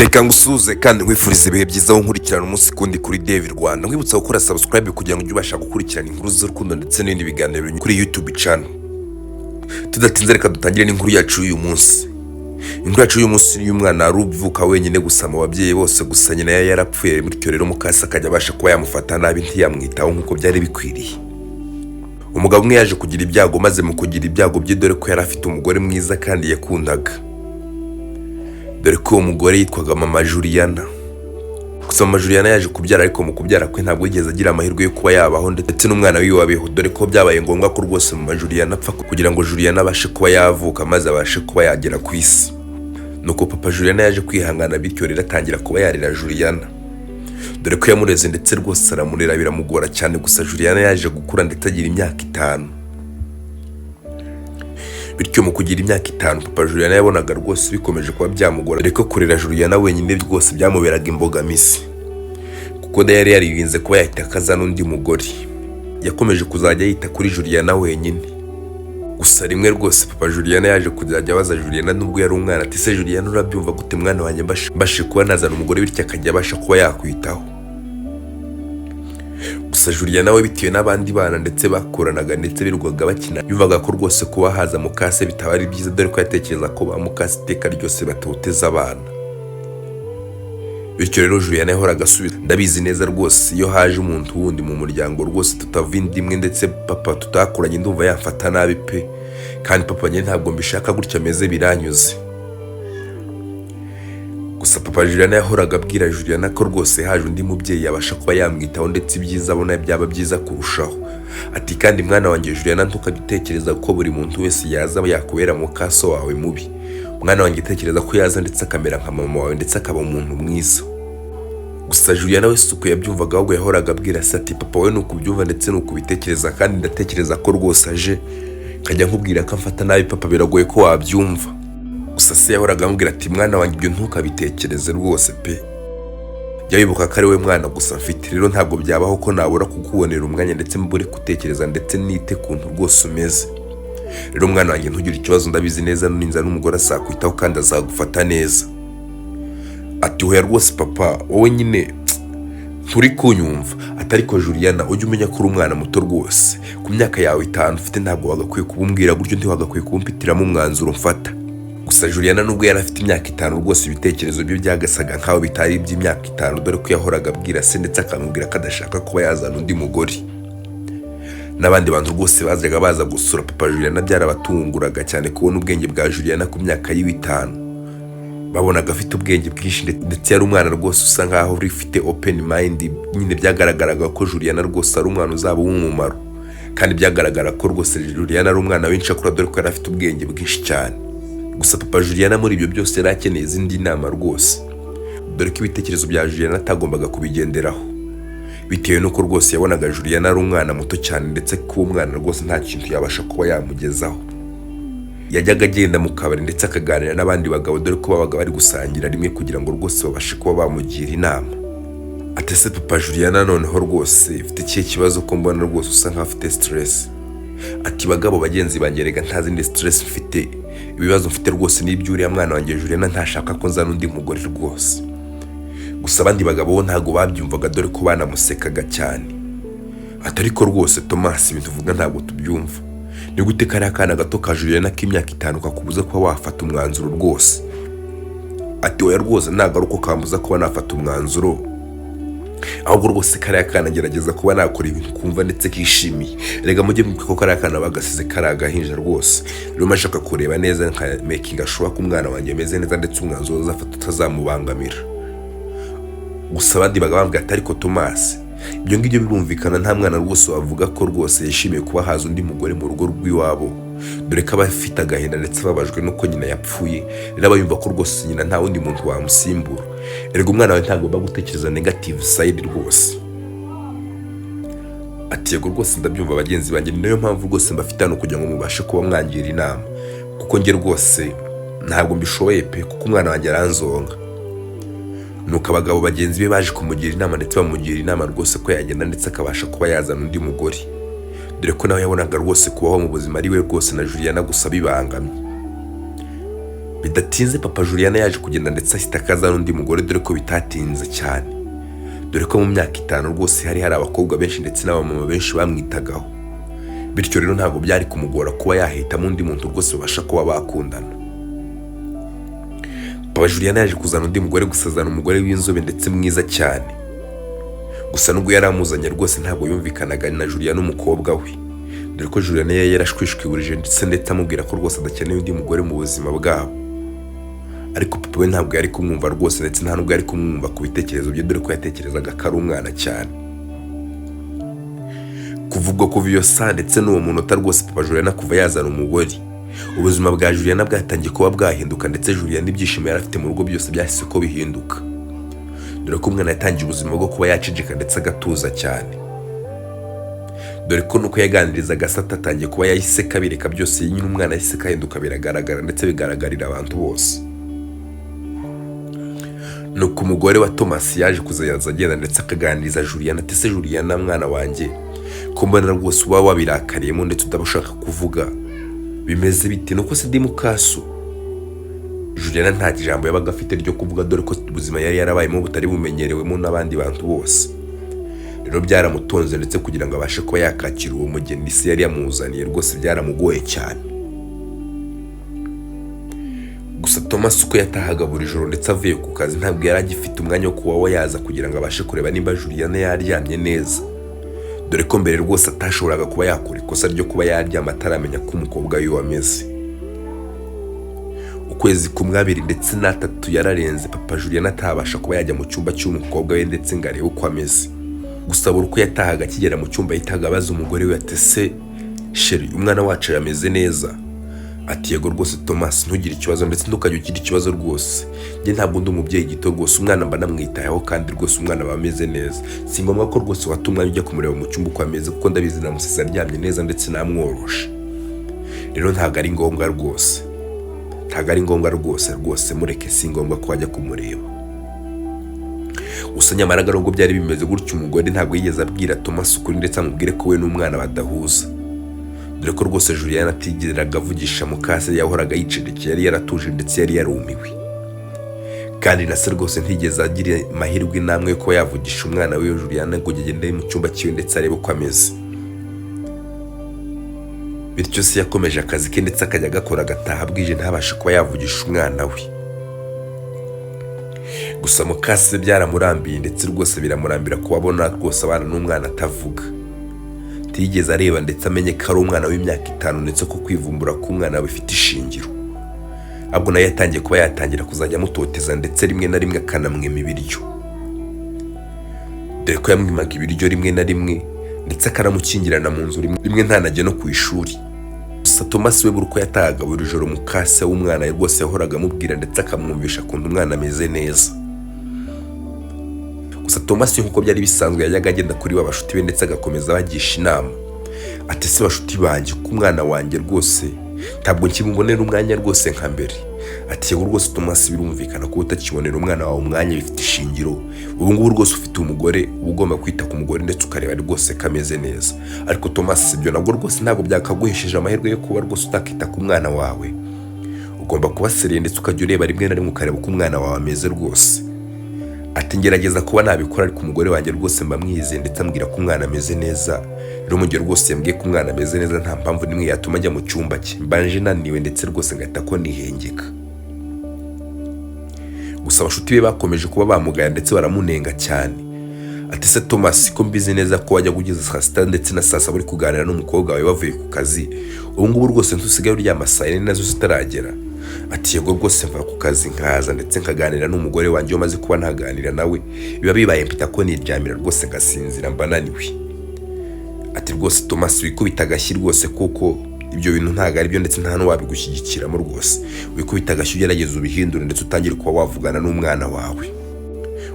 Reka ngusuhuze kandi nkwifuriza ibihe byiza aho nkurikirana umunsi kundi kuri David Rwanda. Nkwibutsa gukora subscribe kugira ngo ujye ubasha gukurikirana inkuru z'urukundo ndetse n'ibindi biganiro kuri YouTube channel. Tudatinze, reka dutangire n'inkuru yacu y'uyu munsi. Inkuru yacu y'uyu munsi ni iy'umwana wari uvuka wenyine gusa mu babyeyi bose, gusa nyina yari yarapfuye, bityo rero mukase akajya abasha kuba yamufata nabi, ntiyamwitaho nk'uko byari bikwiriye. Umugabo umwe yaje kugira ibyago, maze mu kugira ibyago bye, dore ko yari afite umugore mwiza kandi yakundaga, dore ko uwo mugore yitwaga Mama Juliana. Gusa Mama Juliana yaje kubyara, ariko mu kubyara kwe ntabwo yigeze agira amahirwe yo kuba yabaho ndetse n'umwana wiwe abeho, dore ko byabaye ngombwa ko rwose Mama Juliana apfa kugira ngo Juliana abashe kuba yavuka maze abashe kuba yagera ku isi. Nuko papa Juliana yaje kwihangana, bityo rero atangira kuba yarera Juliana, dore ko yamureze ndetse rwose aramurera biramugora cyane. Gusa Juliana yaje gukura ndetse agira imyaka 5. Bityo mu kugira imyaka 5, papa Juliana yabonaga rwose bikomeje kuba byamugora, dore ko kurera Juliana wenyine rwose byamuberaga imbogamizi, kuko yari yaririnze kuba yahita akaza n'undi mugore. Yakomeje kuzajya yita kuri Juliana wenyine. Gusa rimwe rwose papa Juliana yaje kuzajya abaza Juliana, nubwo yari umwana, ati: "Se Juliana, urabyumva gute mwana wanjye, mbashe kuba nazana umugore, bityo akajya abasha kuba yakwitaho?" Gusa Juliana we, bitewe n'abandi bana ndetse bakoranaga ndetse birirwaga bakina, yumvaga ko rwose kuba haza mukase bitaba ari byiza, dore ko yatekereza ko ba mukase iteka ryose batoteza abana. Bityo rero Juliana yahoraga asubiza: "Ndabizi neza rwose, iyo haje umuntu wundi mu muryango rwose tutava inda imwe ndetse papa tutakuranye, ndumva yamfata nabi pe. Kandi papa njye ntabwo mbishaka, gutya ameze biranyuze." Gusa papa Juliana yahoraga abwira Juliana ko rwose haje undi mubyeyi yabasha kuba yamwitaho, ndetse ibyiza abona byaba byiza kurushaho. Ati: "Kandi mwana wanjye Juliana, ntukajya utekereza ko buri muntu wese yaza yakubera mukaso wawe mubi. Mwana wanjye, tekereza ko yaza ndetse akamera nka mama wawe, ndetse akaba umuntu mwiza." Gusa Juliana we si uko yabyumvaga, ahubwo yahoraga abwira se ati: "Papa, we ni ukubyumva ndetse ni ukubitekereza, kandi ndatekereza ko rwose aje nkajya nkubwira ko amfata nabi, papa, biragoye ko wabyumva." Gusa se yahoraga amubwira ati: "Mwana wanjye, ibyo ntukabitekereze rwose pe. Jya wibuka ko ari we mwana gusa mfite. Rero ntabwo byabaho ko nabura kukubonera umwanya ndetse mbure gutekereza ndetse nite kuntu rwose umeze. Rero mwana wanjye, ntugire ikibazo, ndabizi neza ninza n'umugore azakwitaho kandi azagufata neza." Ati: "Hoya rwose papa, wowe nyine nturi kunyumva." Ati: "Ariko Juliana, ujye umenya ko uri umwana muto rwose. Ku myaka yawe 5 ufite, ntabwo wagakwiye kubumbwira gutyo, ntiwagakwiye kubumpitiramo umwanzuro mfata." Gusa Juliana, nubwo yari afite imyaka 5, rwose ibitekerezo bye byagasaga nkaho bitari iby'imyaka 5, dore ko yahoraga abwira se ndetse akamubwira ko adashaka kuba yazana undi mugore. N'abandi bantu rwose bazaga baza gusura papa Juliana byarabatunguraga cyane kubona ubwenge bwa Juliana ku myaka yiwe 5. Babonaga afite ubwenge bwinshi, ndetse yari umwana rwose usa nkaho ufite open mind nyine. Byagaragaraga ko Juliana rwose ari umwana uzaba uw'umumaro, kandi byagaragara ko rwose Juliana ari umwana w'incakura, dore ko yari afite ubwenge bwinshi cyane. Gusa papa Juliana muri ibyo byose yari akeneye izindi nama rwose, dore ko ibitekerezo bya Juliana atagombaga kubigenderaho, bitewe n'uko rwose yabonaga Juliana ari umwana muto cyane, ndetse kuba umwana rwose nta kintu yabasha kuba yamugezaho. Yajyaga agenda mu kabari ndetse akaganira n'abandi bagabo, dore ko babaga bari gusangira rimwe, kugira ngo rwose babashe kuba bamugira inama. Ati: "Ese papa Juliana, noneho rwose ufite ikihe kibazo, ko mbona rwose usa nkaho afite stress?" Ati: "Bagabo bagenzi banjye, rega nta zindi stress mfite. Ibibazo mfite rwose ni iby'uriya mwana wanjye Juliana, ntashaka ko nzana undi mugore rwose." Gusa abandi bagabo bo ntabwo babyumvaga, dore ko banamusekaga cyane. Ati: "Ariko rwose Thomas, ibintu uvuga ntabwo tubyumva. Ni gute kariya kana gato ka Juliana k'imyaka 5 kakubuza kuba wafata umwanzuro rwose?" Ati: "Oya rwose, ntabwo ari uko kambuza kuba nafata umwanzuro, ahubwo rwose kariya kana ngerageza kuba nakora ibintu kumva ndetse kishimiye. Rega mujye mwibuka ko kariya kana bagasize kari agahinja rwose. Rero mashaka kureba neza nka making sure ko umwana wanjye ameze neza, ndetse umwanzuro azafata utazamubangamira." Gusa abandi bagabo bambwira ati: "Ariko Thomas, ibyo ngibyo birumvikana. Nta mwana rwose wavuga ko rwose yishimiye kuba haza undi mugore mu rugo rw'iwabo, dore ko aba afite agahinda ndetse ababajwe n'uko nyina yapfuye. Rero aba yumva ko rwose nyina nta wundi muntu wamusimbura. Erega umwana wawe ntagomba gutekereza negative side rwose." Ati: "Yego rwose, ndabyumva bagenzi banjye. Ni nayo mpamvu rwose mbafite hano kugira ngo mubashe kuba mwangira inama, kuko njye rwose ntabwo mbishoboye pe, kuko umwana wanjye aranzonga." Nuko abagabo bagenzi be baje kumugira inama, ndetse bamugira inama rwose ko yagenda ndetse akabasha kuba yazana undi mugore, dore ko nawe yabonaga rwose kubaho mu buzima ari we rwose na Juliana gusa bibangamye. Bidatinze papa Juliana yaje kugenda ndetse ahita akaza n'undi mugore, dore ko bitatinze cyane, dore ko mu myaka 5 rwose hari abakobwa benshi ndetse n'abamama benshi bamwitagaho. Bityo rero ntabwo byari kumugora kuba yahitamo undi muntu rwose babasha kuba bakundana. Papa Juliana yaje kuzana undi mugore, gusa azana umugore w'inzobe ndetse mwiza cyane. Gusa nubwo yari amuzanye rwose, ntabwo yumvikanaga na Juliana umukobwa we, dore ko Juliana yari yarashwishwiburije ndetse amubwira ko rwose adakeneye undi mugore mu buzima bwabo. Ariko papa we ntabwo yari kumwumva rwose, ndetse nta nubwo yari kumwumva ku bitekerezo bye, dore ko yatekerezaga ko ari umwana cyane. Kuva ubwo, kuva iyo saa ndetse n'uwo munota rwose, papa Juliana kuva yazana umugore, ubuzima bwa Juliana bwatangiye kuba bwahinduka, ndetse Juliana ibyishimo yari afite mu rugo byose byahise ko bihinduka, dore ko umwana yatangiye ubuzima bwo kuba yaceceka ndetse agatuza cyane, dore ko nuko yaganirizaga se atatangiye kuba yahise kabireka byose. Nyine umwana yahise kahinduka, biragaragara ndetse bigaragarira abantu bose. Nuko umugore wa Thomas yaje kuzaza agenda ndetse akaganiriza Juliana ati: "Se Juliana mwana wanjye, ko mbona rwose uba wabirakariyemo ndetse utaba ushaka kuvuga, bimeze bite? Nuko se ndi mukaso?" Juliana nta jambo yabaga afite ryo kuvuga, dore ko ubuzima yari yarabayemo butari bumenyerewemo n'abandi bantu bose. Rero byaramutonze, ndetse kugira ngo abashe kuba yakakira uwo mugeni se yari yamuzaniye rwose byaramugoye cyane. Gusa Thomas uko yatahaga buri joro ndetse avuye ku kazi, ntabwo yari agifite umwanya wo kuba we yaza kugira ngo abashe kureba nimba Juliana yaryamye neza, dore ko mbere rwose atashoboraga kuba yakora ikosa ryo kuba yaryama ataramenya ko umukobwa wiwe ameze. Ukwezi kumwe, abiri ndetse n'atatu yararenze, papa Juliana atabasha kuba yajya mu cyumba cy'umukobwa we ndetse ngo arebe uko ameze. Gusa buri uko yatahaga, akigera mu cyumba yahitaga abaza umugore we ati: "Se chéri, umwana wacu yameze neza?" Ati: "Yego rwose Thomas, ntugire ikibazo ndetse ntukajye ugira ikibazo rwose. Njye ntabwo ndi umubyeyi gito rwose, umwana mba namwitayeho kandi rwose umwana aba ameze neza. Si ngombwa ko rwose wata umwanya ujya kumureba mu cyumba uko ameze, kuko ndabizi namusize aryamye neza ndetse namworoshe. Rero ntabwo ari ngombwa rwose, ntabwo ari ngombwa rwose rwose, mureke, si ngombwa ko wajya kumureba." Gusa nyamara nubwo byari bimeze gutyo, umugore ntabwo yigeze abwira Thomas ukuri ndetse amubwire ko we n'umwana badahuza, dore ko rwose Juliana atigeraga avugisha mukase, yahoraga yicecekeye, yari yaratuje ndetse yari yarumiwe. Kandi na se rwose ntigeze agira amahirwe n'amwe yo kuba yavugisha umwana we Juliana ngo agende mu cyumba cyiwe ndetse arebe uko ameze. Bityo se yakomeje akazi ke ndetse akajya agakora agataha bwije, ntabashe kuba yavugisha umwana we. Gusa mukase byaramurambiye, ndetse rwose biramurambira kuba abona rwose abana n'umwana atavuga. Ntiyigeze areba ndetse amenye ko ari umwana w'imyaka 5, ndetse ko kwivumbura k'umwana bifite ishingiro. Ahubwo nawe yatangiye kuba yatangira kuzajya amutoteza, ndetse rimwe na rimwe akanamwima ibiryo, dore ko yamwimaga ibiryo rimwe na rimwe ndetse akanamukingirana mu nzu, rimwe rimwe ntanajye no ku ishuri. Gusa Thomas we, buri uko yatahaga buri joro, mukase w'umwana rwose yahoraga amubwira ndetse akamwumvisha ukuntu umwana ameze neza. Gusa Thomas, nk'uko byari bisanzwe, yajyaga agenda kuri ba bashuti be ndetse agakomeza abagisha inama ati: "Se bashuti banjye, ko umwana wanjye rwose ntabwo nkimubonera umwanya rwose nka mbere?" Ati: "Yego rwose Thomas, birumvikana kuba utakibonera umwana wawe umwanya bifite ishingiro. Ubu ngubu rwose ufite umugore, uba ugomba kwita ku mugore ndetse ukareba rwose ko ameze neza. Ariko Thomas, ibyo nabwo rwose ntabwo byakaguhesheje amahirwe yo kuba rwose utakita ku mwana wawe. Ugomba kuba sérieux ndetse ukajya ureba rimwe na rimwe ukareba uko umwana wawe ameze rwose." Ati: "Ngerageza kuba nabikora, ariko umugore wanjye rwose mba mwizeye ndetse ambwira ko umwana ameze neza. Rero mu gihe rwose yambwiye ko umwana ameze neza, nta mpamvu n'imwe yatuma njya mu cyumba cye. Mbanje naniwe ndetse rwose ngahita ko nihengeka." Gusa abashuti be bakomeje kuba bamugaya ndetse baramunenga cyane, ati: "Se Thomas, ko mbizi neza ko wajya ugeza saa sita ndetse na saa saba uri kuganira n'umukobwa wawe bavuye ku kazi, ubu ngubu rwose ntusigaye uryama saa yine nazo zitaragera?" Ati: "Yego rwose, mva ku kazi nkaza ndetse nkaganira n'umugore wanjye. Iyo maze kuba ntaganira nawe biba bibaye mpita ko niryamira rwose ngasinzira, mba naniwe." Ati: "Rwose Thomas, wikubita agashyi rwose, kuko ibyo bintu ntabwo ari byo ndetse nta n'uwabigushyigikiramo rwose. Wikubita agashyi, ugerageze ubihindure ndetse utangire kuba wavugana n'umwana wawe."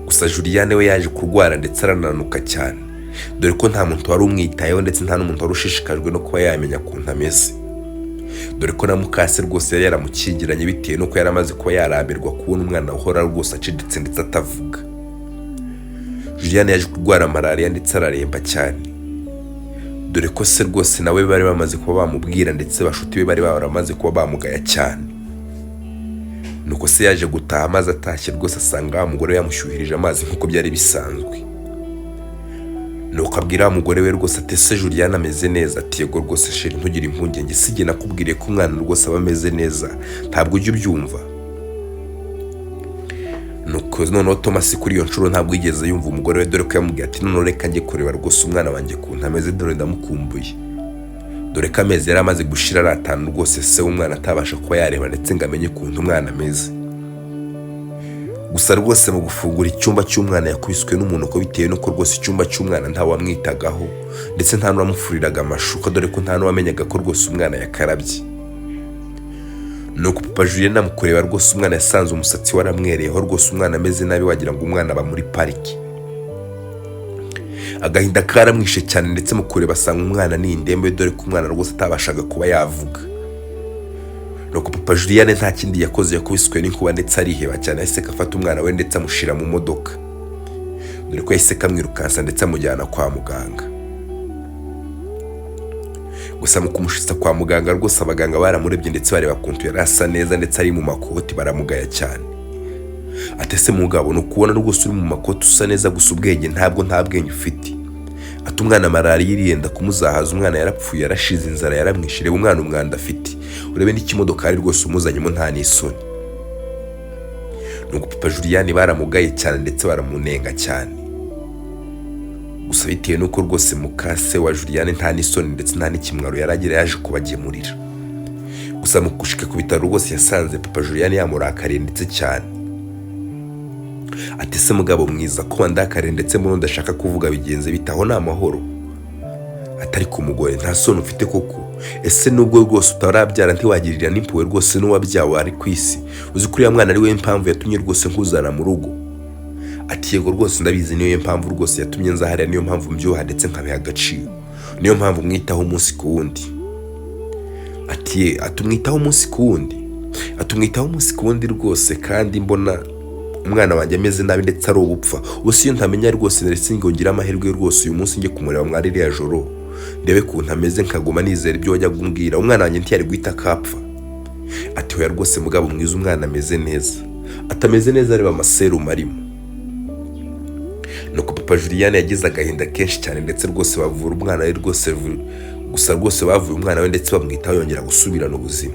Gusa Juliane we yaje kurwara ndetse arananuka cyane, dore ko nta muntu wari umwitayeho ndetse nta n'umuntu wari ushishikajwe no kuba yamenya ukuntu ameze, dore ko na mukase rwose yari yaramukingiranye bitewe n'uko yari amaze kuba yarambirwa kubona umwana uhora rwose acecetse ndetse atavuga. Juliane yaje kurwara malariya ndetse araremba cyane, dore ko se rwose nawe bari bamaze kuba bamubwira, ndetse bashuti be bari baramaze kuba bamugaya cyane. Nuko se yaje gutaha, maze atashye rwose asanga wa mugore we yamushyuhirije amazi nk'uko byari bisanzwe. Nuko abwira wa mugore we rwose ati: "Ese Juliana ameze neza?" Ati: "Yego rwose chérie, ntugire impungenge. Sijye nakubwiriye ko umwana rwose aba ameze neza? Ntabwo ujya ubyumva?" Nuko noneho Thomas kuri iyo nshuro ntabwo yigeze yumva umugore we, dore ko yamubwiye ati: "Noneho reka njye kureba rwose umwana wanjye ukuntu ameze, dore ndamukumbuye", dore ko amezi yari amaze gushira ari 5 rwose se w'umwana atabasha kuba yareba ndetse ngo amenye ukuntu umwana ameze. Gusa rwose mu gufungura icyumba cy'umwana yakubiswe n'umunuko, bitewe n'uko rwose icyumba cy'umwana ntawamwitagaho, ndetse nta n'uwamufuriraga amashuka, dore ko nta n'uwamenyaga ko rwose umwana yakarabye. Nuko papa Julienne mu kureba rwose umwana yasanze umusatsi waramwereyeho, rwose umwana ameze nabi, wagira ngo umwana aba muri pariki. Agahinda karamwishe cyane, ndetse mu kureba asanga umwana ni indembe, dore ko umwana rwose atabashaga kuba yavuga. Nuko papa Julienne nta kindi yakoze, yakubiswe n'inkuba ndetse ariheba cyane. Yahise afata umwana we ndetse amushyira mu modoka, dore ko yahise kamwirukansa ndetse amujyana kwa muganga. Gusa mu kumushitsa kwa muganga rwose abaganga baramurebye ndetse bareba ukuntu yari asa neza ndetse ari mu makoti, baramugaya cyane. Ati: "Ese mugabo, ni ukubona rwose uri mu makoti usa neza, gusa ubwenge ntabwo, nta bwenge ufite." Ati: "Umwana malariya iriyenda kumuzahaza, umwana yarapfuye, yarashize, inzara yaramwishe. Reba umwana umwanda afite, urebe n'ikimodokari rwose umuzanyemo, nta n'isoni." Nuko papa Julienne baramugaye cyane ndetse baramunenga cyane. Gusa bitewe n'uko rwose mukase wa Julienne nta n'isoni ndetse nta n'ikimwaro yari agira, yaje kubagemurira. Gusa mu gushika ku bitaro rwose yasanze papa Julienne yamurakariye ndetse cyane. Ati: "Ese mugabo mwiza, ko wandakariye ndetse muri ndashaka kuvuga, bigenze bitaho? Ni amahoro?" Atari ku mugore, nta soni ufite koko? Ese nubwo rwose utarabyara ntiwagirira n'impuhwe rwose n'uwabyawe ari ku isi? Uzi ko uriya mwana ari we mpamvu yatumye rwose nkuzana mu rugo?" Ati: "Yego rwose ndabizi, niyo mpamvu rwose yatumye nza hariya, niyo mpamvu mbyuha ndetse nkabiha agaciro, niyo mpamvu mwitaho umunsi ku wundi." Ati: "Ye, atumwitaho umunsi ku wundi, atumwitaho umunsi ku wundi rwose, kandi mbona umwana wanjye ameze nabi ndetse ari ubupfa. Ubu si iyo ntamenya rwose ndetse ngo ngire amahirwe rwose uyu munsi njye kumureba mwari ririya joro, ndebe ukuntu ameze, nkaguma nizera ibyo wajyaga umbwira, umwana wanjye ntiyari guhita akapfa." Ati: "Hoya rwose mugabo mwiza, umwana ameze neza." Atameze neza, areba amaserumu arimo. Nuko papa Julienne yagize agahinda kenshi cyane, ndetse rwose bavura umwana we rwose. Gusa rwose bavuye umwana we ndetse bamwitaho, yongera gusubirana ubuzima.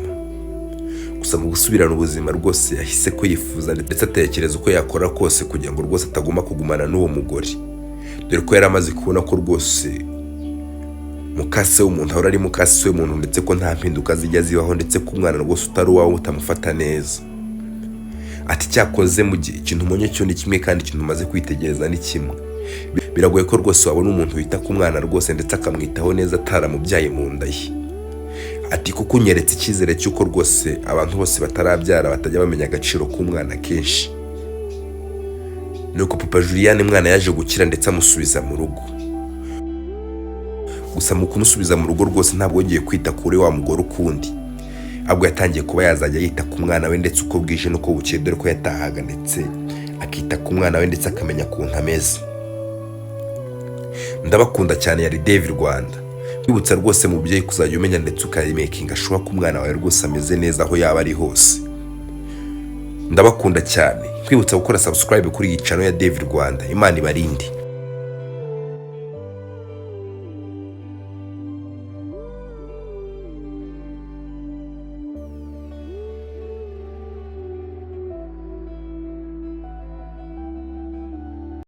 Gusa mu gusubirana ubuzima rwose yahise ko yifuza ndetse atekereza uko yakora kose kugira ngo rwose atagomba kugumana n'uwo mugore, dore ko yari amaze kubona ko rwose mukase w'umuntu ahora ari mukase w'umuntu, ndetse ko nta mpinduka zijya zibaho, ndetse ko umwana rwose utari uwawe utamufata neza. Ati: "Cyakoze mu gihe ikintu umonye cyo ni kimwe, kandi ikintu umaze kwitegereza ni kimwe: biragoye ko rwose wabona umuntu wita ku mwana rwose ndetse akamwitaho neza ataramubyaye mu nda ye." Ati: "Kuko unyeretse icyizere cy'uko rwose abantu bose batarabyara batajya bamenya agaciro k'umwana kenshi." Nuko papa Julienne umwana yaje gukira ndetse amusubiza mu rugo. Gusa mu kumusubiza mu rugo rwose ntabwo yongeye kwita kuri wa mugore ukundi, ahubwo yatangiye kuba yazajya yita ku mwana we ndetse uko bwije n'uko bukeye, dore ko yatahaga ndetse akita ku mwana we ndetse akamenya ukuntu ameze. Ndabakunda cyane, yari David Rwanda. Kwibutsa rwose mubyeyi kuzajya umenya ndetse ukayimakinga sure ko umwana wawe rwose ameze neza aho yaba ari hose. Ndabakunda cyane, kwibutsa gukora subscribe kuri iyi channel ya David Rwanda. Imana ibarinde.